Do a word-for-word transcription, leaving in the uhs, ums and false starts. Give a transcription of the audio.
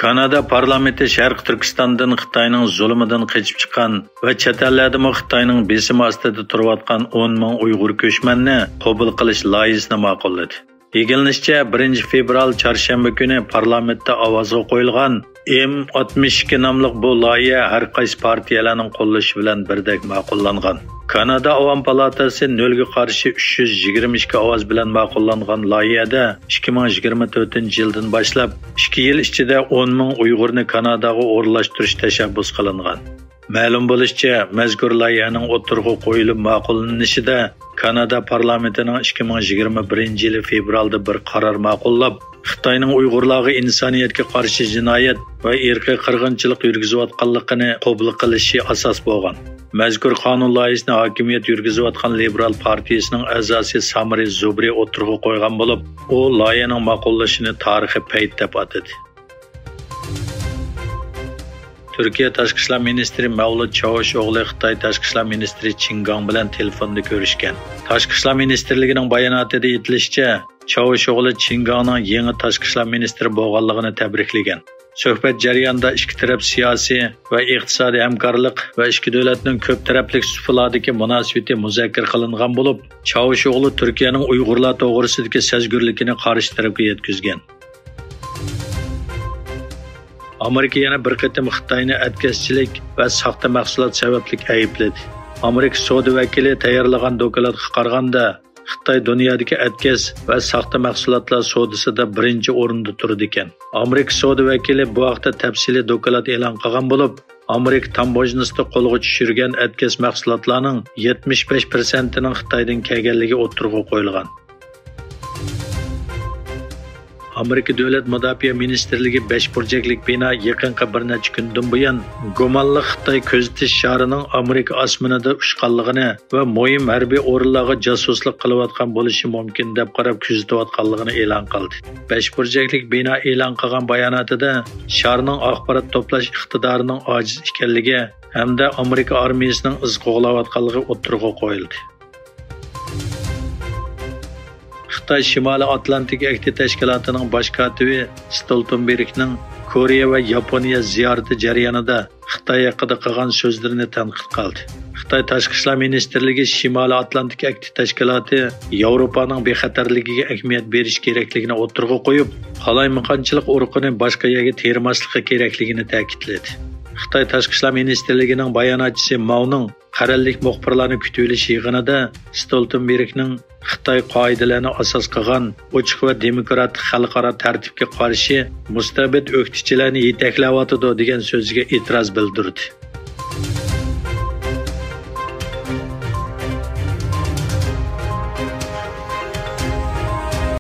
كانادا پارلامېنتى شەرقىي تۈركىستاندىن خىتاينىڭ زۇلۇمىدىن قېچىپ چىققان ۋە چەت ئەللەردىمۇ خىتاينىڭ بېسىمى ئاستىدا تۇرۇۋاتقان ئون مىڭ ئۇيغۇر كۆچمەننى قوبۇل قىلىش لايىھىسىنى ماقۇللىدى. ئىگىلىنىشىچە، بىرىنچى فېۋرال چارشەنبە كۈنى پارلامېنتتا ئاۋازغا قويۇلغان ئېم ئاتمىش ئىككى ناملىق بۇ لايىھە ھەر قايسى پارتىيەلەرنىڭ قوللىشى بىلەن بىردەك ماقۇللانغان. كانادا ئاۋام پالاتاسى نۆلگە قارشى ئۈچ يۈز يىگىرمە ئىككى ئاۋاز بىلەن ماقۇللانغان لايىھەدە ئىككى مىڭ يىگىرمە تۆتىنچى يىلدىن باشلاپ ئىككى يىل ئىچىدە ئون مىڭ ئۇيغۇرنى كاناداغا ئورۇنلاشتۇرۇش تەشەببۇس قىلىنغان. مەلۇم بولۇشىچە، مەزكۇر لايىھەنىڭ ئوتتۇرىغا قويۇلۇپ ماقۇللىنىشىدا كانادا پارلامېنتىنىڭ ئىككى مىڭ يىگىرمە بىرىنچى يىلى فېۋرالدا بىر قارار ماقۇللاپ، خىتاينىڭ ئۇيغۇرلارغا ئىنسانىيەتكە قارشى جىنايەت ۋە ئىرقىي قىرغىنچىلىق يۈرگۈزۈۋاتقانلىقىنى قوبۇل قىلىشى ئاساس بولغان. مەزكۇر قانۇن لايىھىسىنى ھاكىمىيەت يۈرگۈزۈۋاتقان لىبېرال پارتىيىسىنىڭ ئەزاسى سامرى زۇبرى ئوتتۇرىغا قويغان بولۇپ، ئۇ لايىھەنىڭ ماقۇللىشىنى تارىخىي پەيت دەپ ئاتىدى. تۈركىيە تاشقى ئىشلار مىنىستىرى مەۋلۇت چاۋۇشئوغلى خىتاي تاشقى ئىشلار مىنىستىرى چىن گاڭ بىلەن تېلېفوندا كۆرۈشكەن. تاشقى ئىشلار مىنىستىرلىكىنىڭ باياناتىدا ئېيتىلىشىچە، چاۋۇشئوغلى چىن گاڭنىڭ يېڭى تاشقى ئىشلار مىنىستىرى بولغانلىقىنى تەبرىكلىگەن. سۆھبەت جەريانىدا ئىككى تەرەپ سىياسىي ۋە ئىقتىسادىي ھەمكارلىق ۋە ئىككى دۆلەتنىڭ كۆپ تەرەپلىك سۇپىلاردىكى مۇناسىۋىتى مۇزاكىرە قىلىنغان بولۇپ، چاۋۇشئوغلى تۈركىيەنىڭ ئۇيغۇرلار توغرىسىدىكى سەزگۈرلۈكىنى قارشى تەرەپكە يەتكۈزگەن. ئامېرىكا يەنە بىر قېتىم خىتاينى ئەتكەسچىلىك ۋە ساختا مەھسۇلات سەۋەبلىك ئەيىبلىدى. ئامېرىكا سودا ۋەكىلى تەييارلىغان دوكلاتقا قارىغاندا، خىتاي دۇنيادىكى ئەتكەس ۋە ساختا مەھسۇلاتلار سودىسىدا بىرىنچى ئورۇندا تۇرىدىكەن. ئامېرىكا سودا ۋەكىلى بۇ ھەقتە تەپسىلىي دوكلات ئېلان قىلغان بولۇپ، ئامېرىكا تاموژنىسىدا قولغا چۈشۈرگەن ئەتكەس مەھسۇلاتلارنىڭ يەتمىش بەش پىرسەنتىنىڭ خىتايدىن كەلگەنلىكى ئوتتۇرىغا قويۇلغان. ئامېرىكا دۆلەت مۇداپىئە مىنىستىرلىكى بەش بۇرجەكلىك بىنا يېقىنقى بىر نەچچە كۈندىن بۇيان گۇمانلىق خىتاي كۆزىتىش شارىنىڭ ئامېرىكا ئاسمىنىدا ئۇچقانلىقىنى ۋە مۇھىم ھەربىي ئورۇنلارغا جاسۇسلۇق قىلىۋاتقان بولۇشى مۇمكىن دەپ قاراپ كۆزىتىۋاتقانلىقىنى ئېلان قىلدى. بەش بۇرجەكلىك بىنا ئېلان قىلغان باياناتىدا شارنىڭ ئاخبارات توپلاش ئىقتىدارىنىڭ ئاجىز ئىكەنلىكى ھەمدە ئامېرىكا ئارمىيىسىنىڭ ئىز قوغلاۋاتقانلىقى ئوتتۇرىغا قويۇلدى. خىتاي شىمالىي ئاتلانتىك ئەھدى تەشكىلاتىنىڭ باش كاتىپى ستولتېنبېرگنىڭ كورېيە ۋە ياپونىيە زىيارىتى جەريانىدا خىتاي ھەققىدە قىلغان سۆزلىرىنى تەنقىد قىلدى. خىتاي تاشقى ئىشلار مىنىستىرلىكى شىمالىي ئاتلانتىك ئەھدى تەشكىلاتى ياۋروپانىڭ بىخەتەرلىكىگە ئەھمىيەت بېرىش كېرەكلىكىنى ئوتتۇرىغا قويۇپ، قالايمىقانچىلىق ئۇرۇقىنى باشقا يەرگە تېرىماسلىقى كېرەكلىكىنى تەكىتلىدى. خىتاي تاشقى ئىشلار مىنىستىرلىكىنىڭ باياناتچىسى ماۋنىڭ قەرەللىك مۇخبىرلارنى كۈتۈۋېلىش يىغىنىدا ستولتېنبېرگنىڭ خىتاي قائىدىلەرنى ئاساس قىلغان ئوچۇق ۋە دېموكراتىك خەلقئارا تەرتىپكە قارشى مۇستەبىت ئۆكتىچىلەرنى يېتەكلەۋاتىدۇ دېگەن سۆزىگە ئېتىراز بىلدۈردى.